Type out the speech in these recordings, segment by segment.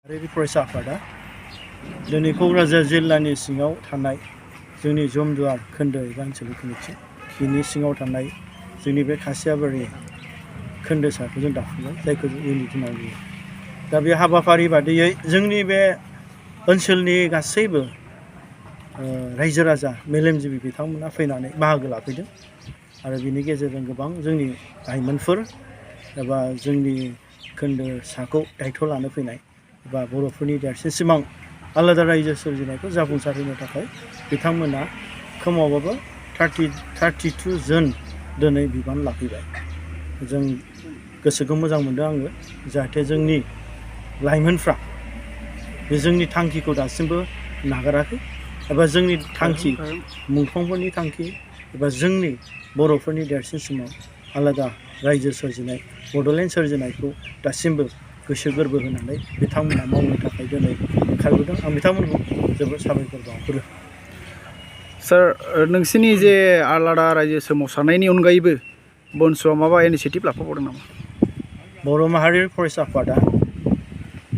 आरो फरायसा आफादा दिनै क'क्राझार जिल्लानि सिङाव थानाय जोंनि जमदुवार खोन्दो एबा आनसलिक कमिटि बिनि सिङाव थानाय जोंनि बे खासियाबारि खोन्दोसाखौ जों दाफुंबाय जायखौ जों इउनिट होनना बुङो। दा बे हाबाफारि बादियै जोंनि बे ओनसोलनि गासैबो रायजो राजा मेलेमजिबि बिथांमोना फैनानै बाहागो लाफैदों आरो बिनि गेजेरजों गोबां जोंनि लाइमोनफोर एबा जोंनि खोन्दोसाखौ दायथ' लानो फैनाय एबा बर'फोरनि देरसिन सिमां आलादा रायजो सोरजिनायखौ जाफुंसार होनो थाखाय बिथांमोना खमावबाबो 32 जन दिनै बिबान लाफैबाय। जों गोसोखौ मोजां मोनदों आङो जाहाथे जोंनि लाइमोनफ्रा बे जोंनि थांखिखौ दासिमबो नागाराखै एबा जोंनि थांखि मुंख्लंफोरनि थांखि एबा जोंनि बर'फोरनि देरसिन सिमां आलादा रायजो सोरजिनाय बड'लेण्ड सोरजिनायखौ दासिमबो गोसो गोरबो होनानै बिथांमोना मावनो थाखाय दिनै ओंखारबोदों। आं बिथांमोनखौ जोबोद साबायखर बावहरो। सार नोंसिनि जे आलादा रायजो सोमावसारनायनि अनगायैबो बनसुआ माबा इनिसियेटिभ लाफाबावदों नामा? बर' माहारियारि फरायसा आफादा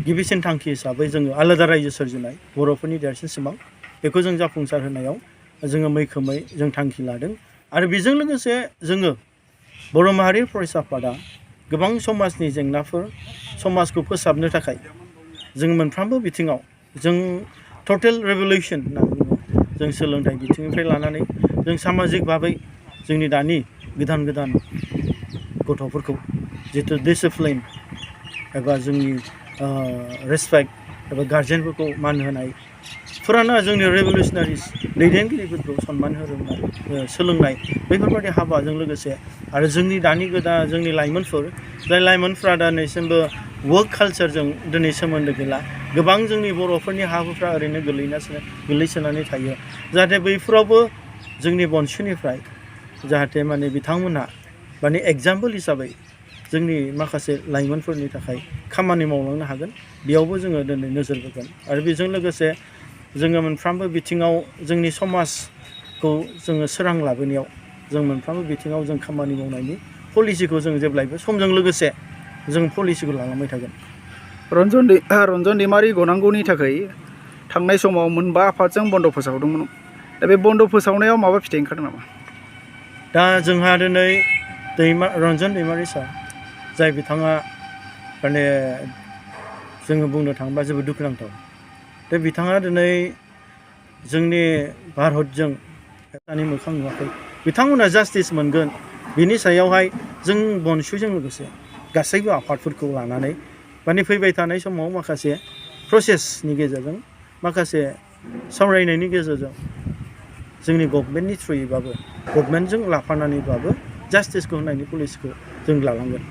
गिबिसिन थांखि हिसाबै जोङो आलादा रायजो सोरजिनाय बर'फोरनि देरसिन सिमां बेखौ जों जाफुंसार होनायाव जोङो मैखोमै जों थांखि लादों आरो बेजों लोगोसे जोङो बर' माहारियारि फरायसा आफादा गोबां समाजनि जेंनाफोर समाजखौ फोसाबनो थाखाय जों मोनफ्रोमबो बिथिङाव जों टटेल रेभलिउसन होनना बुङो। जों सोलोंथाइ बिथिंनिफ्राय लानानै जों सामाजिक भाबै जोंनि दानि गोदान गथ'फोरखौ जिथु डिसिप्लिन एबा जोंनि रेसपेक्ट एबा गार्जेनफोरखौ मान होनाय फुराना जोंनि रेभलिउसनारिस दैदेनगिरिफोरखौ सनमान होनाय सोलोंनाय बेफोरबायदि हाबाजों लोगोसे आरो जोंनि दानि गोदान जोंनि लाइमोनफोर जाय लाइमोनफ्रा दिनैसिमबो वर्क कालचारजों दिनै सोमोन्दो गैला गोबां जोंनि बर'फोरनि हाफोरा ओरैनो गोलैसोनानै थायो जाहाथे बैफोरावबो जोंनि बनसुनिफ्राय जाहाथे माने बिथांमोनहा माने एग्जाम्पोल हिसाबै जोंनि माखासे लाइमोनफोरनि थाखाय खामानि मावलांनो हागोन बेयावबो जोङो दिनै नोजोर बोगोन आरो बेजों लोगोसे जोङो मोनफ्रोमबो बिथिङाव जोंनि समाजखौ जोङो सोरां लाबोनायाव जों मोनफ्रोमबो बिथिङाव जों खामानि मावनायनि पलिसिखौ जों जेब्लायबो समजों लोगोसे जों पलिसिखौ लालांबाय थागोन। रन्जन दैमारि गनांगौनि थाखाय थांनाय समाव मोनबा आफादजों बन्द' फोसावदोंमोन। दा बे बन्द' फोसावनायाव माबा फिथाइ ओंखारदों नामा? दा जोंहा दिनै रन्जन दैमारि सार जाय बिथाङा माने जोङो बुंनो थाङोबा जोबोद दुखुनांथाव। दा बिथाङा दिनै जोंनि भारतजों दानि मोखां नुवाखै बिथांमोना जास्टिस मोनगोन बिनि सायावहाय जों बनसुजों लोगोसे गासैबो आफादफोरखौ लानानै माने फैबाय थानाय समाव माखासे प्रसेसनि गेजेरजों माखासे सावरायनायनि गेजेरजों जोंनि गभर्नमेन्टनि थ्रुयैबाबो गभर्नमेन्टजों लाफानानैबाबो जास्टिसखौ होनायनि पलिसिखौ जों लालांगोन।